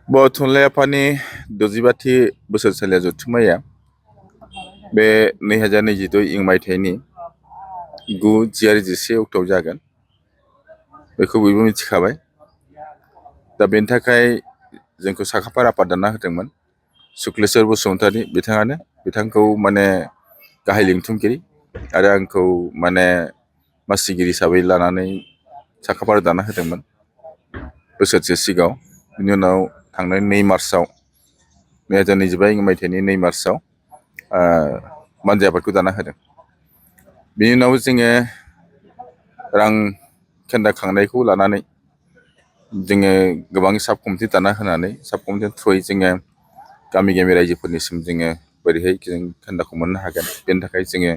थुनलाइ आफादनि 60थि बोसोरसालिया जथुम्माया बे 2022 इं मायथाइनि 9, 10 आरो 11 अक्ट'आव जागोन। बेखौ बयबो मिथिखाबाय। दा बेनि थाखाय जोंखौ साखाफारा आफाद दाना होदोंमोन सुक्लेस्वर बसुमतारी बिथांखौ माने गाहाय लिंथुमगिरि आरो आंखौ माने मासिगिरि हिसाबै लानानै साखाफारा दाना होदोंमोन बोसोरसे सिगाङाव। बिनि उनाव थांनाय 2 मार्चआव 2025 मायथाइनि 2 मार्चआव बानजाय आफादखौ दाना होदों। बिनि उनाव जोङो रां खेन्दा खांनायखौ लानानै जोङो गोबां साब कमिटि दाना होनानै साब कमिटिनि थ्रुयै जोङो गामि रायजोफोरनिसिम जोङो बोरैहाय जों खेन्दाखौ मोननो हागोन बेनि थाखाय जोङो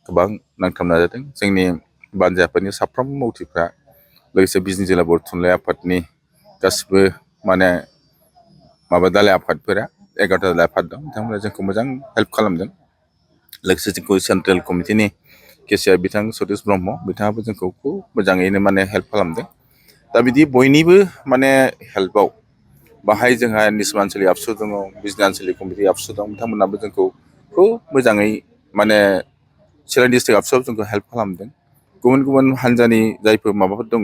गोबां नांथाब नाजादों। जोंनि बानजाय आफादनि साफ्रोमबो मावथिफ्रा लोगोसे बिजनि जिल्ला बर' थुनलाइ आफादनि गासिबो माने दालाइ आफादफोरा 11टा दालाइ आफाद दं, बिथांमोना जोंखौ मोजां हेल्प खालामदों। लोगोसे जोंखौ सेन्ट्रेल कमिटिनि केसिआर बिथां सतिश ब्रह्म बिथाङाबो जोंखौ खुब मोजाङैनो माने हेल्प खालामदों। दा बिदि बयनिबो माने हेल्पआव बाहाय जोंहा निसमा आनसलिक आबसु दङ, बिजनि आनसलिक कमिटि आबसु दं, बिथांमोनाबो जोंखौ खुब मोजाङै माने चिरां डिस्ट्रिक्ट आबसुआव जोंखौ हेल्प खालामदों। गुबुन गुबुन हान्जानि जायफोर माबाफोर दङ,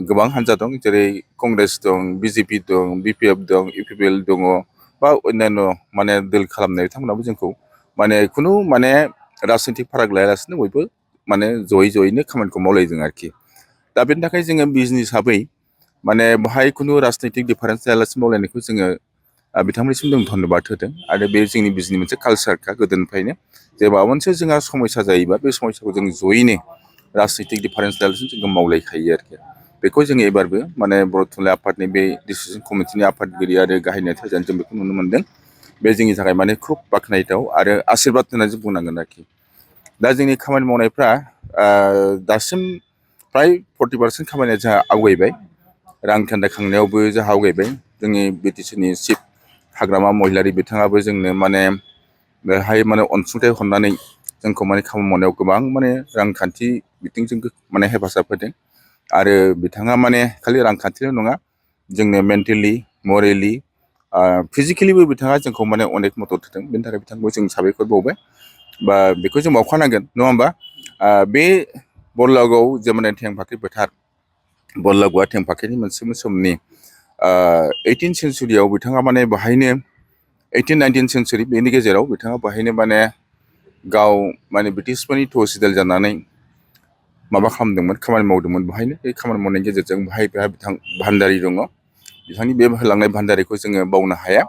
गोबां हान्जा दं, जेरै कंग्रेस दं, बिजेपि दं, बिपिएफ दं, इउपिपिएल दङ, बा अन्यान्य माने दोल खालामनाय बिथांमोनाबो जोंखौ माने खुनु माने राजनितिक फाराग लायालासिनो बयबो माने जयैनो खामानिखौ मावलायदों आरोखि। दा बेनि थाखाय जोङो बिजनि हिसाबै माने बाहाय खुनु राजनितिक डिफारेन्स जायालासिनो मावलायनायखौ जोङो बिथांमोननिसिम जों धन्यबाद होदों। आरो बे जोंनि बिजनि मोनसे कालसारखा गोदोनिफ्रायनो जे माबा मोनसे जोंहा समस्या जायोबा बे समस्याखौ जों जयैनो राजनितिक डिफारेन्स लायालासिनो जों मावलायखायो आरोखि। बेखौ जोङो एबारबो माने बर' थुनलाइ आफादनि बे डिसिसन कमिटिनि आफादगिरि आरो गाहाय नेताजों जों बेखौ नुनो मोनदों। बे जोंनि थाखाय माने खुब बाख्नायथाव आरो आशीर्बाद होननानै जों बुंनांगोन आरोखि। दा जोंनि खामानि मावनायफ्रा दासिम फ्राय 40% खामानिया जोंहा आवगायबाय। रां खेन्दा खांनायावबो जोंहा आवगायबाय। जोंनि बिटिसिनि चिफ हाग्रामा महिलारि बिथाङाबो जोंनो माने बेहाय माने अनसुंथाइ हरनानै जोंखौ माने खामानि मावनायाव गोबां माने रांखान्थि बिथिंजों माने हेफाजाब होदों। आरो बिथाङा माने खालि रांखान्थिल' नङा, जोंनो मेन्टेलि, मरेलि, फिजिकेलिबो बिथाङा जोंखौ माने अनेक मदद होदों। बेनि थाखाय बिथांखौ जों साबायखर बावबाय, बा बेखौ जों बावखानांगोन, नङा होमबा? बे बरलागावआव जे माने थेंफाख्रि फोथार, बरलागावआ थेंफाख्रिनि मोनसे समनि 18 सेन्सुरियाव बिथाङा माने बाहायनो 18-19 सेन्सुरि बेनि गेजेराव बिथाङा बाहायनो माने गाव माने ब्रिटिशफोरनि तहसिलदार जानानै माबा खालामदोंमोन, खामानि मावदोंमोन बाहायनो। बे खामानि मावनायनि गेजेरजों बेहा बिथां भान्दारि दङ। बिथांनि बे होलांनाय भान्दारिखौ जोङो बावनो हाया।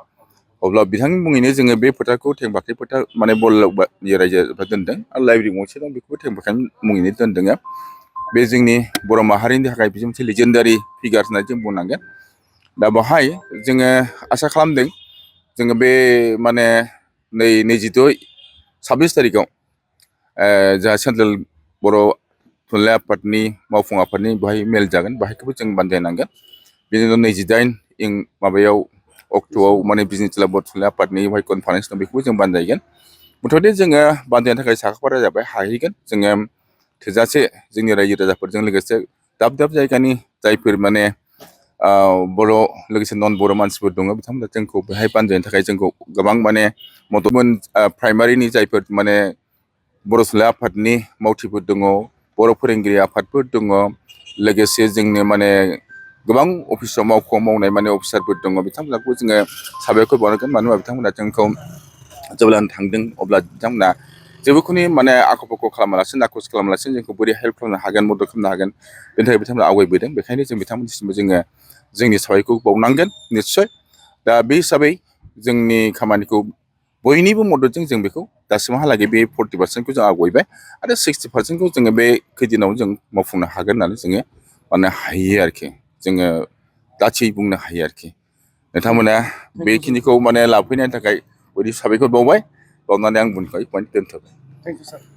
अब्ला बिथांनि मुङैनो जोङो बे फोथारखौ थेंफाख्रि फोथार माने बरलागावनि रायजोआ दोनदों। आरो लाइब्रेरि गंसे दं, बेखौबो थेंफाख्रिनि मुङैनो दोनदों। बे जोंनि बर' माहारिनि थाखाय बे मोनसे लेजेन्डारि फिगार होननानै जों बुंनांगोन। दा बेवहाय जोङो आसा खालामदों जोङो बे माने 26 थारिखआव जोंहा सेन्ट्रेल बर' थुनलाइ आफादनि मावफुं आफादनि बेहाय मेल जागोन, बेहायखौबो जों बानजायनांगोन। बिनि उनाव 28 अक्ट'आव माने बिजनि जिल्ला बर' थुनलाइ आफादनि बेहाय कनफारेन्स दं, बेखौबो जों बानजायगोन। मुथते जोङो बानजायनो थाखाय साखाफारा जाबाय, हाहैगोन। जोङो थोजासे जोंनि रायजो राजाफोरजों लोगोसे दाब दाब जायगानि जायफोर माने बर' लोगोसे नन बर' मानसिफोर दङ, बिथांमोना जोंखौ बेहाय बानजायनो थाखाय जोंखौ गोबां माने मददमोन। प्राइमारिनि जायफोर माने बर' थुनलाइ आफादनि मावथिफोर दङ, बर' फोरोंगिरि आफादफोर दङ, लोगोसे जोंनो माने गोबां अफिसाव मावख'आव मावनाय माने अफिसारफोर दङ, बिथांमोनखौ जोङो साबायखर बावनांगोन। मानो होनबा बिथांमोना जोंखौ जेब्ला थांदों अब्ला बिथांमोना जेबोखुनि माने आख' फाख' खालामालासिनो, नाखस खालामालासिनो जोंखौ बोरै हेल्प खालामनो हागोन, मदद खालामनो हागोन, बेनि थाखाय बिथांमोना आवगायबोदों। बेखायनो जों बिथांमोननिसिमबो जोङो जोंनि साबायखरखौ बावनांगोन निस्सय। दा बे हिसाबै जोंनि खामानिखौ बयनिबो मददजों जों बेखौ दासिमहालागै बे 40%खौ जों आवगायबाय आरो 60%खौ जोङो बे खैदिनाव जों मावफुंनो हागोन होननानै जोङो माने हायो आरोखि। जोङो दाथियै बुंनो हायो आरोखि। नोंथांमोना बेखिनिखौ माने लाफैनायनि थाखाय बयबो साबायखर बावबाय। बावनानै आं बुंनायखौ दोनथ'बाय। Thank you sir.